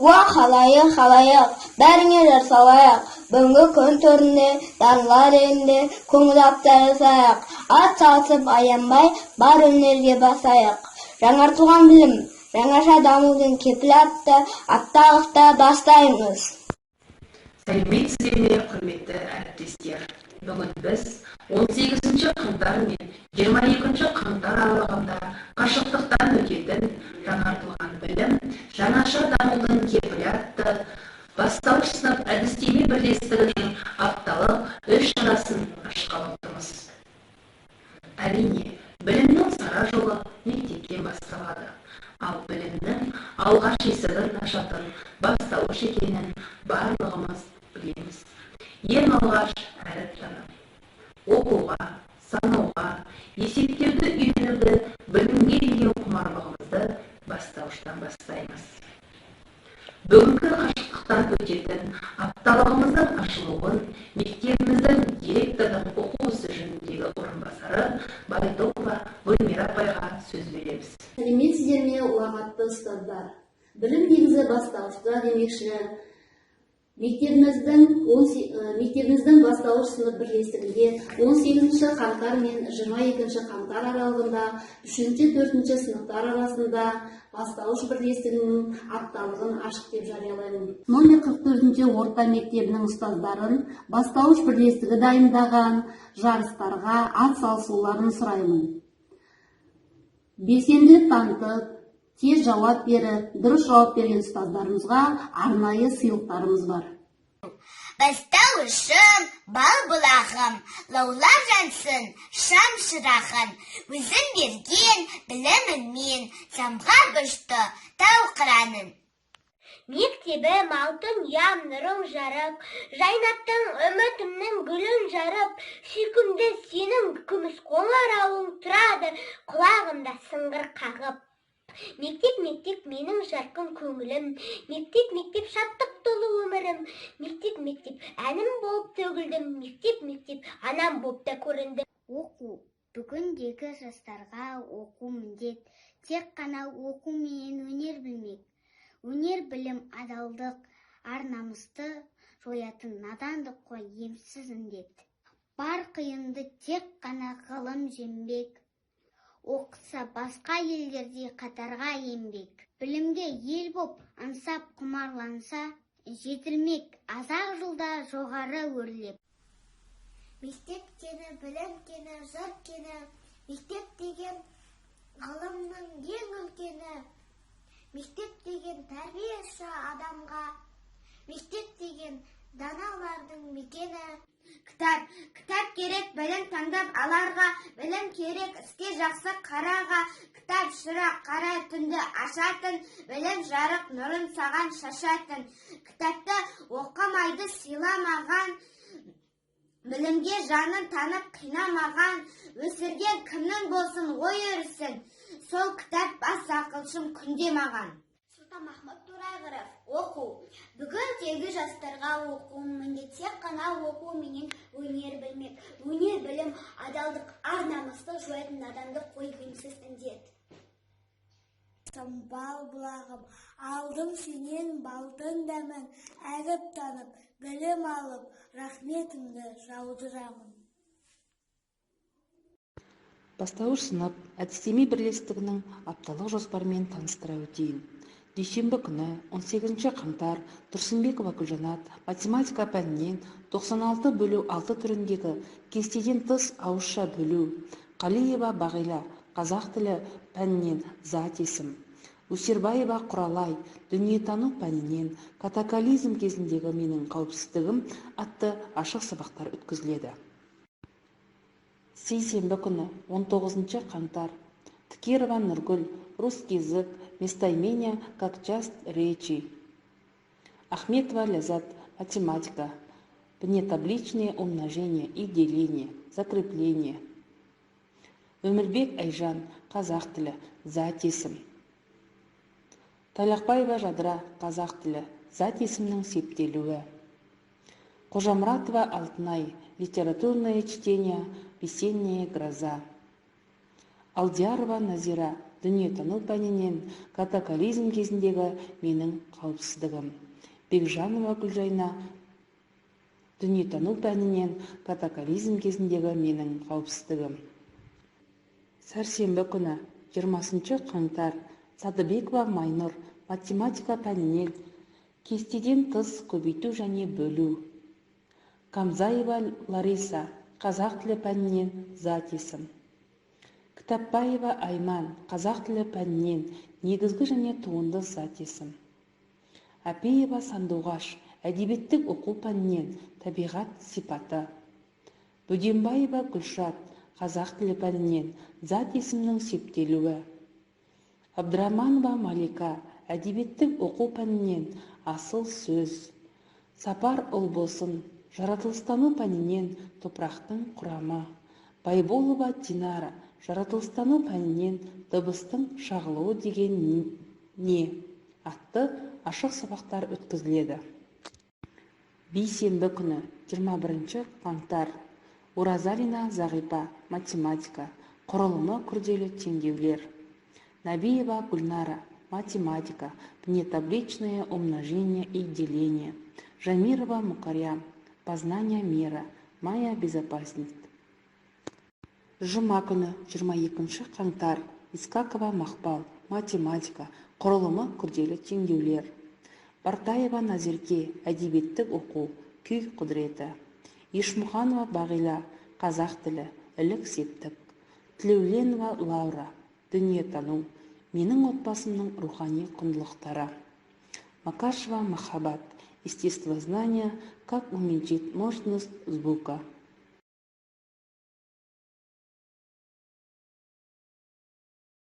Уа, халайық, халайық, бәріңе жар салайық! Бүгінгі күн төрінде, дарындар елінде көңіл апта жасайық. Ат салысып аянбай, бар өнерге басайық. «Жаңартылған білім – жаңаша дамудың кепілі» атты апталықты бастаймыз. Сәлеметсіздер ме, құрметті әріптестер! Бүгін біз 18 қаңтар мен 22 қаңтар аралығында қашықтықтан өтетін «Жаңартылған білім – жаңаша дамудың кепілі» атты бастауыш сынып әдістеме бірлестігінің апталық үш шарасын ашқалы отырмыз. Әрине, білімнің сара жолы мектептен басталады. Ал білімнің алғаш есігін ашатын бастауыш екенін барлығымыз білеміз. Ең алғаш әріп танып, оқуға, санауға, есептеуді үйренуді, білімге деген құмарлығымызды бастауыштан бастаймыз. Бүгінгі қашықтықтан өтетін апталығымыздың ашылуын мектебіміздің директордың оқу ісі жөніндегі орынбасары Байтокова Гүлмира апайға сөз береміз. Сәлеметсіздер ме, ұлағатты ұстаздар! Білім негізі бастауышта демекші, мектебіміздің бастауыш сынып бірлестігінде 18 қаңтар мен 22 қаңтар аралығында 3-4 сыныптар арасында бастауыш бірлестігінің апталығын ашық деп жариялаймын. Номер 44 орта мектебінің ұстаздарын бастауыш бірлестігі дайындаған жарыстарға ат салысуларын сұраймын. Белсенділік танытып, тез жауап беріп, дұрыс жауап берген ұстаздарымызға арнайы сыйлықтарымыз бар. Бастауышым, бал бұлағым, лаулап жансын шам шырағын. Өзің берген біліміңмен самғап ұшты тау қыраның. Мектебім, алтын ұям, нұрың жарық, жайнаттың үмітімнің гүлін жарып. Сүйкімді сенің күміс қоңырауың тұрады құлағымда сыңғыр қағып. Мектеп, мектеп, менің жарқын көңілім, мектеп, мектеп, шаттық толы өмірім. Мектеп, мектеп, әнім болып төгілдім, мектеп, мектеп, анам болып та көрінді. Оқу. Бүгіндегі жастарға оқу міндет. Тек қана оқуменен өнер білмек. Өнер, білім, адалдық, ар намысты жоятын надандық қой емсіз індет. Бар қиынды тек қана ғылым жеңбек, оқытса, басқа елдердей қатарға енбек. Білімге ел боп аңсап құмарланса, жетілмек аз-ақ жылда жоғары өрлеп. Мектеп кені, білім кені, жыр кені, мектеп деген ғылымның ең үлкені. Мектеп деген тәрбиеші адамға, мектеп деген даналардың мекені. Кітап, кітап керек білім таңдап аларға, білім керек іске жақсы қараға. Кітап шырақ, қара түнді ашатын, білім жарық нұрын саған шашатын. Кітапты оқымайды сыйламаған, білімге жанын танып қинамаған. Өсірген кімнің болсын ой өрісін, сол кітап бас ақылшым күнде маған. Сұлтанмахмұт Торайғыров. Оқу. Бүгіндегі жастарға оқу міндет. Тек қана оқуменен өнер білмек. Өнер, білім, адалдық, ар намысты жоятын надандық қой емсіз індет. Бал бұлағым, алдым сенен балдың дәмін. Әріп танып, білім алып, рахметімді жаудырамын. Бастауыш сынып әдістеме бірлестігінің апталық жоспарымен таныстыра өтейін. Дүйсенбі күні, 18 қаңтар, Тұрсынбекова Гүлжанат, математика пәнінен 96 бөлу 6 түріндегі кестеден тыс ауызша бөлу, Қалиева Бағила, қазақ тілі пәнінен зат есім, Өсербаева Құралай, дүниетану пәнінен «Катаклизм кезіндегі менің қауіпсіздігім» атты ашық сабақтар өткізіледі. Сейсенбі күні, 19 қаңтар, Ткирова Нұргүл, русский язык, местоимение как часть речи, Ахметова Лязат, математика, внетабличное умножение и деление, закрепление, Өмірбек Айжан, қазақ тілі, зат есім, Тайлақбаева Жадыра, қазақ тілі, зат есімнің септелуі, Қожамұратова Алтынай, литературное чтение «Весенняя гроза», Алдиярова Назира. Дүниетану пәнінен «Катаклизм кезіндегі менің қауіпсіздігім». Бекжанова Гүлжайна, дүниетану пәнінен «Катаклизм кезіндегі менің қауіпсіздігім». Сәрсенбі күні, 20 қаңтар, Садыбекова Майнұр, математика пәнінен «Кестеден тыс көбейту және бөлу». Камзаева Лариса, қазақ тілі пәнінен «Зат есім». Кітапбаева Айман, қазақ тілі пәнінен «Негізгі және туынды зат есім». Әпеева Сандуғаш, әдебиеттік оқу пәнінен «Табиғат сипаты». Бөденбаева Гүлшат, қазақ тілі пәнінен «Зат есімнің септелуі». Абдраманова Малика, әдебиеттік оқу пәнінен «Асыл сөз». Сапар Ұлбосын, жаратылыстану пәнінен «Топырақтың құрамы». Байболова Динара, жаратылыстану пәнінен «Дыбыстың шағылуы деген не» атты ашық сабақтар өткізіледі. Бейсенбі күні, 21 қаңтар, Оразалина Зағипа, математика, «Құрылымы күрделі теңдеулер». Набиева Гүлнара, математика, «Внетабличное умножение и деление». Жамирова Мукарям, «Познание мира. Моя безопасность». Жұма күні, 22 қаңтар, Искакова Мақпал, математика, «Құрылымы күрделі теңдеулер». Бартаева Назерке, әдебиеттік оқу, «Күй құдіреті». Ешмұханова Бағила, қазақ тілі, «Ілік септік». Тілеуленова Лаура, дүниетану, «Менің отбасымның рухани құндылықтары». Макашева Махаббат, естествознание, «Как уменьшить мощность звука».